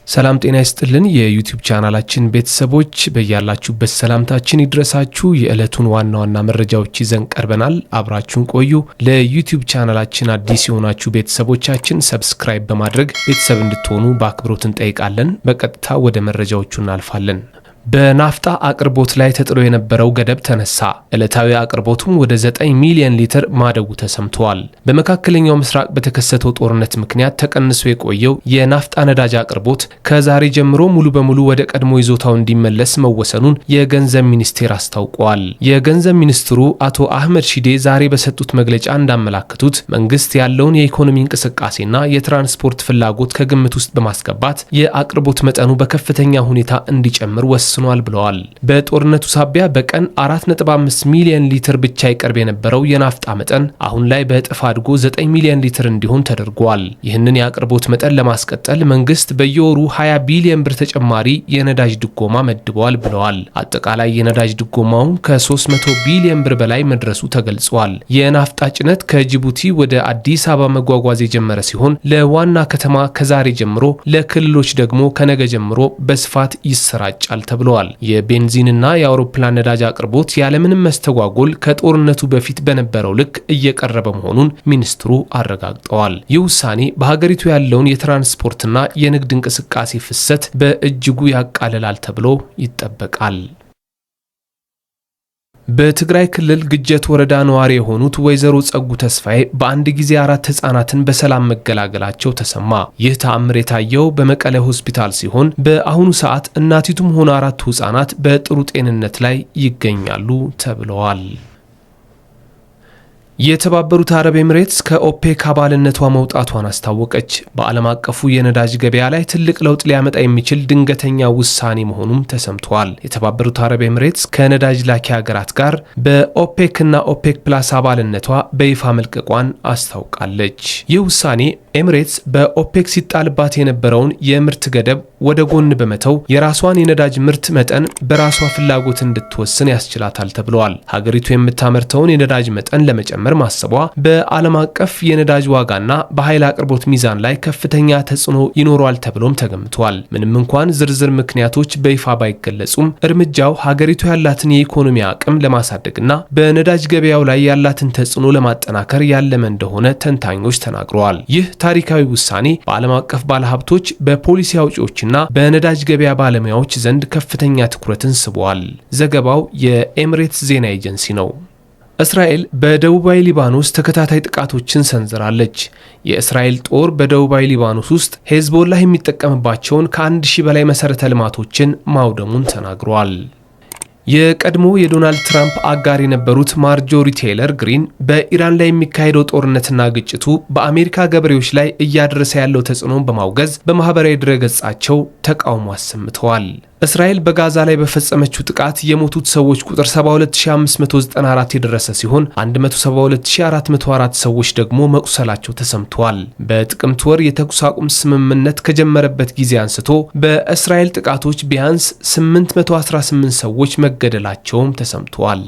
ሰላም ጤና ይስጥልን። የዩቲዩብ ቻናላችን ቤተሰቦች፣ በያላችሁበት ሰላምታችን ይድረሳችሁ። የዕለቱን ዋና ዋና መረጃዎች ይዘን ቀርበናል። አብራችሁን ቆዩ። ለዩቲዩብ ቻናላችን አዲስ የሆናችሁ ቤተሰቦቻችን subscribe በማድረግ ቤተሰብ እንድትሆኑ በአክብሮት እንጠይቃለን። በቀጥታ ወደ መረጃዎቹ እናልፋለን። በናፍጣ አቅርቦት ላይ ተጥሎ የነበረው ገደብ ተነሳ። ዕለታዊ አቅርቦቱም ወደ 9 ሚሊዮን ሊትር ማደጉ ተሰምቷል። በመካከለኛው ምስራቅ በተከሰተው ጦርነት ምክንያት ተቀንሶ የቆየው የናፍጣ ነዳጅ አቅርቦት ከዛሬ ጀምሮ ሙሉ በሙሉ ወደ ቀድሞ ይዞታው እንዲመለስ መወሰኑን የገንዘብ ሚኒስቴር አስታውቋል። የገንዘብ ሚኒስትሩ አቶ አህመድ ሺዴ ዛሬ በሰጡት መግለጫ እንዳመላከቱት መንግስት ያለውን የኢኮኖሚ እንቅስቃሴና የትራንስፖርት ፍላጎት ከግምት ውስጥ በማስገባት የአቅርቦት መጠኑ በከፍተኛ ሁኔታ እንዲጨምር ወስኗል ብለዋል። በጦርነቱ ሳቢያ በቀን 4.5 ሚሊዮን ሊትር ብቻ ይቀርብ የነበረው የናፍጣ መጠን አሁን ላይ በእጥፍ አድጎ 9 ሚሊዮን ሊትር እንዲሆን ተደርጓል። ይህንን የአቅርቦት መጠን ለማስቀጠል መንግስት በየወሩ 20 ቢሊዮን ብር ተጨማሪ የነዳጅ ድጎማ መድቧል ብለዋል። አጠቃላይ የነዳጅ ድጎማውን ከ300 ቢሊዮን ብር በላይ መድረሱ ተገልጿል። የናፍጣ ጭነት ከጅቡቲ ወደ አዲስ አበባ መጓጓዝ የጀመረ ሲሆን ለዋና ከተማ ከዛሬ ጀምሮ፣ ለክልሎች ደግሞ ከነገ ጀምሮ በስፋት ይሰራጫል ተብሏል። የቤንዚንና የአውሮፕላን ነዳጅ አቅርቦት ያለምንም መስተጓጎል ከጦርነቱ በፊት በነበረው ልክ እየቀረበ መሆኑን ሚኒስትሩ አረጋግጠዋል። ይህ ውሳኔ በሀገሪቱ ያለውን የትራንስፖርትና የንግድ እንቅስቃሴ ፍሰት በእጅጉ ያቃልላል ተብሎ ይጠበቃል። በትግራይ ክልል ግጀት ወረዳ ነዋሪ የሆኑት ወይዘሮ ጸጉ ተስፋዬ በአንድ ጊዜ አራት ህጻናትን በሰላም መገላገላቸው ተሰማ። ይህ ተአምር የታየው በመቀለ ሆስፒታል ሲሆን በአሁኑ ሰዓት እናቲቱም ሆነ አራቱ ህጻናት በጥሩ ጤንነት ላይ ይገኛሉ ተብለዋል። የተባበሩት አረብ ኤምሬትስ ከኦፔክ አባልነቷ መውጣቷን አስታወቀች። በዓለም አቀፉ የነዳጅ ገበያ ላይ ትልቅ ለውጥ ሊያመጣ የሚችል ድንገተኛ ውሳኔ መሆኑም ተሰምቷል። የተባበሩት አረብ ኤምሬትስ ከነዳጅ ላኪ ሀገራት ጋር በኦፔክ እና ኦፔክ ፕላስ አባልነቷ በይፋ መልቀቋን አስታውቃለች። ይህ ውሳኔ ኤምሬትስ በኦፔክ ሲጣልባት የነበረውን የምርት ገደብ ወደ ጎን በመተው የራሷን የነዳጅ ምርት መጠን በራሷ ፍላጎት እንድትወስን ያስችላታል ተብሏል። ሀገሪቱ የምታመርተውን የነዳጅ መጠን ለመጨመር ማሰቧ በዓለም አቀፍ የነዳጅ ዋጋና በኃይል አቅርቦት ሚዛን ላይ ከፍተኛ ተጽዕኖ ይኖረዋል ተብሎም ተገምቷል። ምንም እንኳን ዝርዝር ምክንያቶች በይፋ ባይገለጹም እርምጃው ሀገሪቱ ያላትን የኢኮኖሚ አቅም ለማሳደግና በነዳጅ ገበያው ላይ ያላትን ተጽዕኖ ለማጠናከር ያለመ እንደሆነ ተንታኞች ተናግረዋል። ይህ ታሪካዊ ውሳኔ በዓለም አቀፍ ባለሀብቶች፣ በፖሊሲ አውጪዎችና በነዳጅ ገበያ ባለሙያዎች ዘንድ ከፍተኛ ትኩረትን ስቧል። ዘገባው የኤምሬትስ ዜና ኤጀንሲ ነው። እስራኤል በደቡባዊ ሊባኖስ ተከታታይ ጥቃቶችን ሰንዝራለች። የእስራኤል ጦር በደቡባዊ ሊባኖስ ውስጥ ሄዝቦላህ የሚጠቀምባቸውን ከ1000 በላይ መሠረተ ልማቶችን ማውደሙን ተናግሯል። የቀድሞ የዶናልድ ትራምፕ አጋር የነበሩት ማርጆሪ ቴይለር ግሪን በኢራን ላይ የሚካሄደው ጦርነትና ግጭቱ በአሜሪካ ገበሬዎች ላይ እያደረሰ ያለው ተጽዕኖን በማውገዝ በማህበራዊ ድረገጻቸው ተቃውሞ አሰምተዋል። እስራኤል በጋዛ ላይ በፈጸመችው ጥቃት የሞቱት ሰዎች ቁጥር 72594 የደረሰ ሲሆን 172404 ሰዎች ደግሞ መቁሰላቸው ተሰምተዋል። በጥቅምት ወር የተኩስ አቁም ስምምነት ከጀመረበት ጊዜ አንስቶ በእስራኤል ጥቃቶች ቢያንስ 818 ሰዎች መገደላቸውም ተሰምተዋል።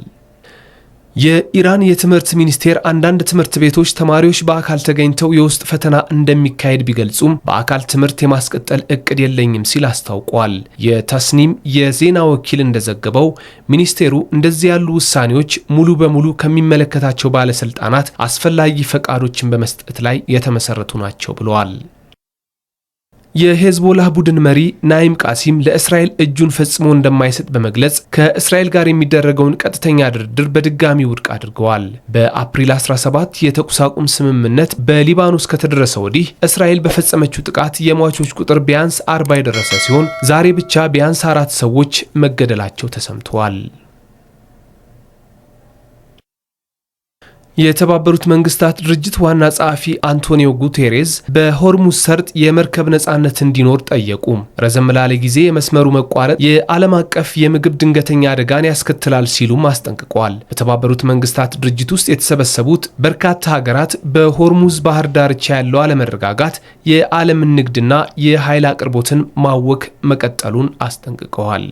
የኢራን የትምህርት ሚኒስቴር አንዳንድ ትምህርት ቤቶች ተማሪዎች በአካል ተገኝተው የውስጥ ፈተና እንደሚካሄድ ቢገልጹም በአካል ትምህርት የማስቀጠል እቅድ የለኝም ሲል አስታውቋል። የታስኒም የዜና ወኪል እንደዘገበው ሚኒስቴሩ እንደዚህ ያሉ ውሳኔዎች ሙሉ በሙሉ ከሚመለከታቸው ባለስልጣናት አስፈላጊ ፈቃዶችን በመስጠት ላይ የተመሰረቱ ናቸው ብለዋል። የሄዝቦላህ ቡድን መሪ ናይም ቃሲም ለእስራኤል እጁን ፈጽሞ እንደማይሰጥ በመግለጽ ከእስራኤል ጋር የሚደረገውን ቀጥተኛ ድርድር በድጋሚ ውድቅ አድርገዋል። በአፕሪል 17 የተኩስ አቁም ስምምነት በሊባኖስ ከተደረሰ ወዲህ እስራኤል በፈጸመችው ጥቃት የሟቾች ቁጥር ቢያንስ 40 የደረሰ ሲሆን ዛሬ ብቻ ቢያንስ አራት ሰዎች መገደላቸው ተሰምተዋል። የተባበሩት መንግስታት ድርጅት ዋና ጸሐፊ አንቶኒዮ ጉቴሬዝ በሆርሙዝ ሰርጥ የመርከብ ነጻነት እንዲኖር ጠየቁ። ረዘም ላለ ጊዜ የመስመሩ መቋረጥ የዓለም አቀፍ የምግብ ድንገተኛ አደጋን ያስከትላል ሲሉም አስጠንቅቀዋል። በተባበሩት መንግስታት ድርጅት ውስጥ የተሰበሰቡት በርካታ ሀገራት በሆርሙዝ ባህር ዳርቻ ያለው አለመረጋጋት የዓለምን ንግድና የኃይል አቅርቦትን ማወክ መቀጠሉን አስጠንቅቀዋል።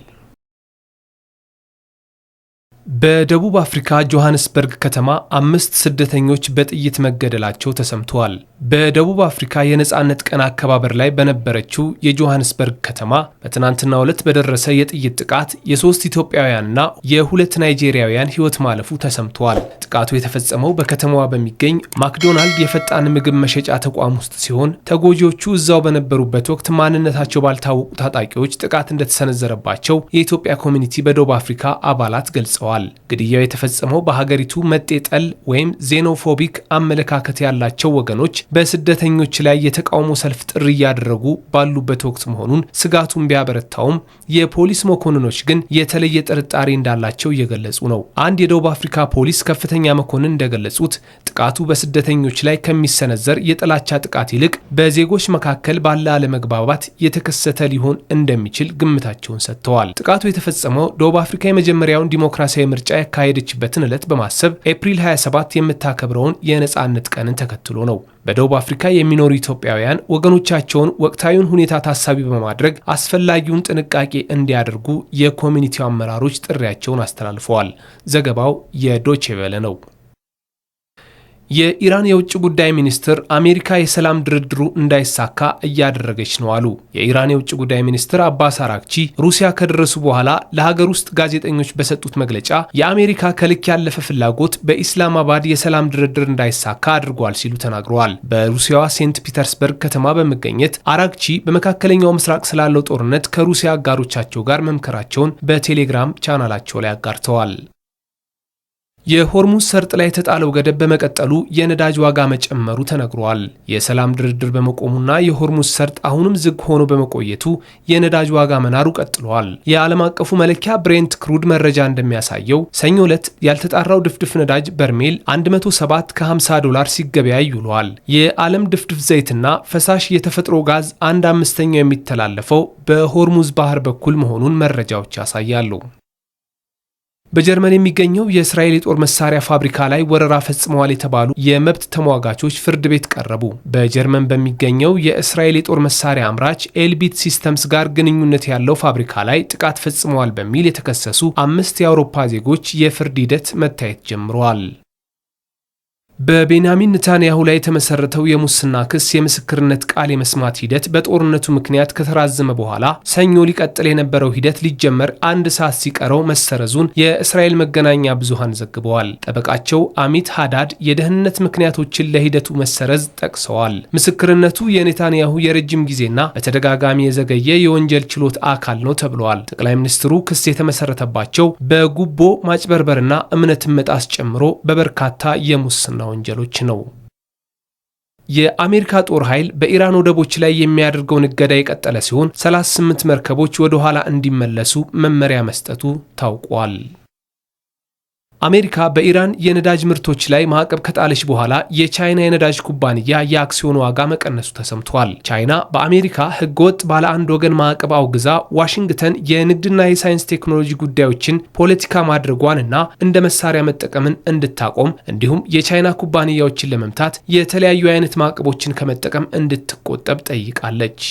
በደቡብ አፍሪካ ጆሐንስበርግ ከተማ አምስት ስደተኞች በጥይት መገደላቸው ተሰምተዋል። በደቡብ አፍሪካ የነፃነት ቀን አከባበር ላይ በነበረችው የጆሐንስበርግ ከተማ በትናንትናው ዕለት በደረሰ የጥይት ጥቃት የሶስት ኢትዮጵያውያንና የሁለት ናይጄሪያውያን ሕይወት ማለፉ ተሰምተዋል። ጥቃቱ የተፈጸመው በከተማዋ በሚገኝ ማክዶናልድ የፈጣን ምግብ መሸጫ ተቋም ውስጥ ሲሆን፣ ተጎጂዎቹ እዛው በነበሩበት ወቅት ማንነታቸው ባልታወቁ ታጣቂዎች ጥቃት እንደተሰነዘረባቸው የኢትዮጵያ ኮሚኒቲ በደቡብ አፍሪካ አባላት ገልጸዋል። ግድያው የተፈጸመው በሀገሪቱ መጤ ጠል ወይም xenophobic አመለካከት ያላቸው ወገኖች በስደተኞች ላይ የተቃውሞ ሰልፍ ጥሪ እያደረጉ ባሉበት ወቅት መሆኑን ስጋቱን ቢያበረታውም፣ የፖሊስ መኮንኖች ግን የተለየ ጥርጣሬ እንዳላቸው እየገለጹ ነው። አንድ የደቡብ አፍሪካ ፖሊስ ከፍተኛ መኮንን እንደገለጹት፣ ጥቃቱ በስደተኞች ላይ ከሚሰነዘር የጥላቻ ጥቃት ይልቅ በዜጎች መካከል ባለ አለመግባባት የተከሰተ ሊሆን እንደሚችል ግምታቸውን ሰጥተዋል። ጥቃቱ የተፈጸመው ደቡብ አፍሪካ የመጀመሪያውን ዲሞክራሲያዊ ምርጫ ያካሄደችበትን ዕለት በማሰብ ኤፕሪል 27 የምታከብረውን የነፃነት ቀንን ተከትሎ ነው። በደቡብ አፍሪካ የሚኖሩ ኢትዮጵያውያን ወገኖቻቸውን ወቅታዊውን ሁኔታ ታሳቢ በማድረግ አስፈላጊውን ጥንቃቄ እንዲያደርጉ የኮሚኒቲው አመራሮች ጥሪያቸውን አስተላልፈዋል። ዘገባው የዶቼ ቬለ ነው። የኢራን የውጭ ጉዳይ ሚኒስትር አሜሪካ የሰላም ድርድሩ እንዳይሳካ እያደረገች ነው አሉ። የኢራን የውጭ ጉዳይ ሚኒስትር አባስ አራግቺ ሩሲያ ከደረሱ በኋላ ለሀገር ውስጥ ጋዜጠኞች በሰጡት መግለጫ፣ የአሜሪካ ከልክ ያለፈ ፍላጎት በኢስላማባድ የሰላም ድርድር እንዳይሳካ አድርጓል ሲሉ ተናግረዋል። በሩሲያዋ ሴንት ፒተርስበርግ ከተማ በመገኘት አራግቺ በመካከለኛው ምስራቅ ስላለው ጦርነት ከሩሲያ አጋሮቻቸው ጋር መምከራቸውን በቴሌግራም ቻናላቸው ላይ አጋርተዋል። የሆርሙዝ ሰርጥ ላይ የተጣለው ገደብ በመቀጠሉ የነዳጅ ዋጋ መጨመሩ ተነግሯል። የሰላም ድርድር በመቆሙና የሆርሙዝ ሰርጥ አሁንም ዝግ ሆኖ በመቆየቱ የነዳጅ ዋጋ መናሩ ቀጥሏል። የዓለም አቀፉ መለኪያ ብሬንት ክሩድ መረጃ እንደሚያሳየው፣ ሰኞ ዕለት ያልተጣራው ድፍድፍ ነዳጅ በርሜል 107 ከ50 ዶላር ሲገበያይ ውሏል። የዓለም ድፍድፍ ዘይትና ፈሳሽ የተፈጥሮ ጋዝ አንድ አምስተኛው የሚተላለፈው በሆርሙዝ ባህር በኩል መሆኑን መረጃዎች ያሳያሉ። በጀርመን የሚገኘው የእስራኤል የጦር መሳሪያ ፋብሪካ ላይ ወረራ ፈጽመዋል የተባሉ የመብት ተሟጋቾች ፍርድ ቤት ቀረቡ። በጀርመን በሚገኘው የእስራኤል የጦር መሳሪያ አምራች ኤልቢት ሲስተምስ ጋር ግንኙነት ያለው ፋብሪካ ላይ ጥቃት ፈጽመዋል በሚል የተከሰሱ አምስት የአውሮፓ ዜጎች የፍርድ ሂደት መታየት ጀምረዋል። በቤንያሚን ኔታንያሁ ላይ የተመሰረተው የሙስና ክስ የምስክርነት ቃል የመስማት ሂደት በጦርነቱ ምክንያት ከተራዘመ በኋላ፣ ሰኞ ሊቀጥል የነበረው ሂደት ሊጀመር አንድ ሰዓት ሲቀረው መሰረዙን የእስራኤል መገናኛ ብዙሃን ዘግበዋል። ጠበቃቸው አሚት ሃዳድ የደህንነት ምክንያቶችን ለሂደቱ መሰረዝ ጠቅሰዋል። ምስክርነቱ የኔታንያሁ የረጅም ጊዜና በተደጋጋሚ የዘገየ የወንጀል ችሎት አካል ነው ተብለዋል። ጠቅላይ ሚኒስትሩ ክስ የተመሰረተባቸው በጉቦ ማጭበርበርና እምነትን መጣስ ጨምሮ በበርካታ የሙስና ወንጀሎች ነው። የአሜሪካ ጦር ኃይል በኢራን ወደቦች ላይ የሚያደርገውን እገዳ የቀጠለ ሲሆን፣ 38 መርከቦች ወደ ኋላ እንዲመለሱ መመሪያ መስጠቱ ታውቋል። አሜሪካ በኢራን የነዳጅ ምርቶች ላይ ማዕቀብ ከጣለች በኋላ የቻይና የነዳጅ ኩባንያ የአክሲዮን ዋጋ መቀነሱ ተሰምቷል። ቻይና በአሜሪካ ህገወጥ ባለ አንድ ወገን ማዕቀብ አውግዛ፣ ዋሽንግተን የንግድና የሳይንስ ቴክኖሎጂ ጉዳዮችን ፖለቲካ ማድረጓንና እንደ መሳሪያ መጠቀምን እንድታቆም፣ እንዲሁም የቻይና ኩባንያዎችን ለመምታት የተለያዩ አይነት ማዕቀቦችን ከመጠቀም እንድትቆጠብ ጠይቃለች።